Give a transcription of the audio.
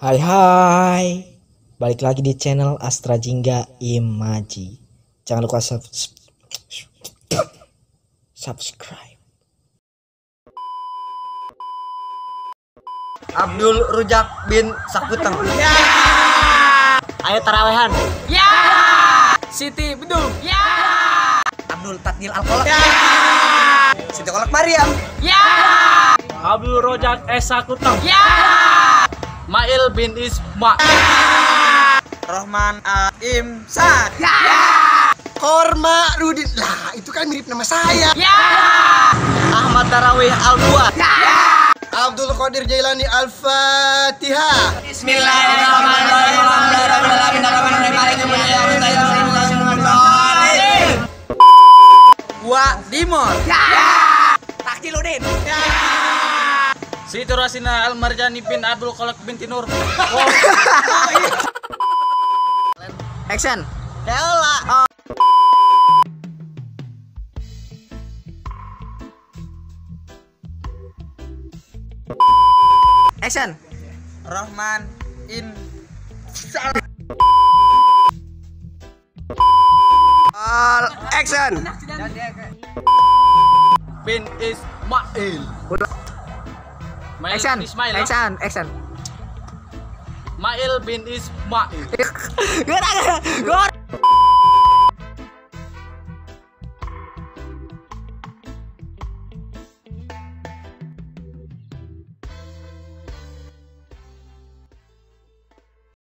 Hai hai, balik lagi di channel Astra Jingga Imaji. Jangan lupa subscribe. Abdul Rujak bin Sakuteng. Ya. Ayo tarawehan. Ya. Siti Bedung. Ya. Abdul Tatnil Alkolak. Ya. Siti Kolak Mariam. Ya. Abdul Rojak S Sakuteng. Ya. Mail bin Isma. Rohman Aim Sa. Ya. Korma Rudin. Lah, itu kan mirip nama saya. Ya. Ahmad Tarawih Al-Buat. Ya. Abdul Qadir Jailani Al-Fatihah. Bismillahirrahmanirrahim. Wa Dimor. Ya. Takjiludin. Ya. Siti Rasina Al-Marjani bin Abdul Kolak bin Tinur. Oh. Action. Keola. Oh. Action. Rohman in All action. Bin Ismail. Mail action, Ismail, action, action. Mail bin Ismail. Gerak, gerak.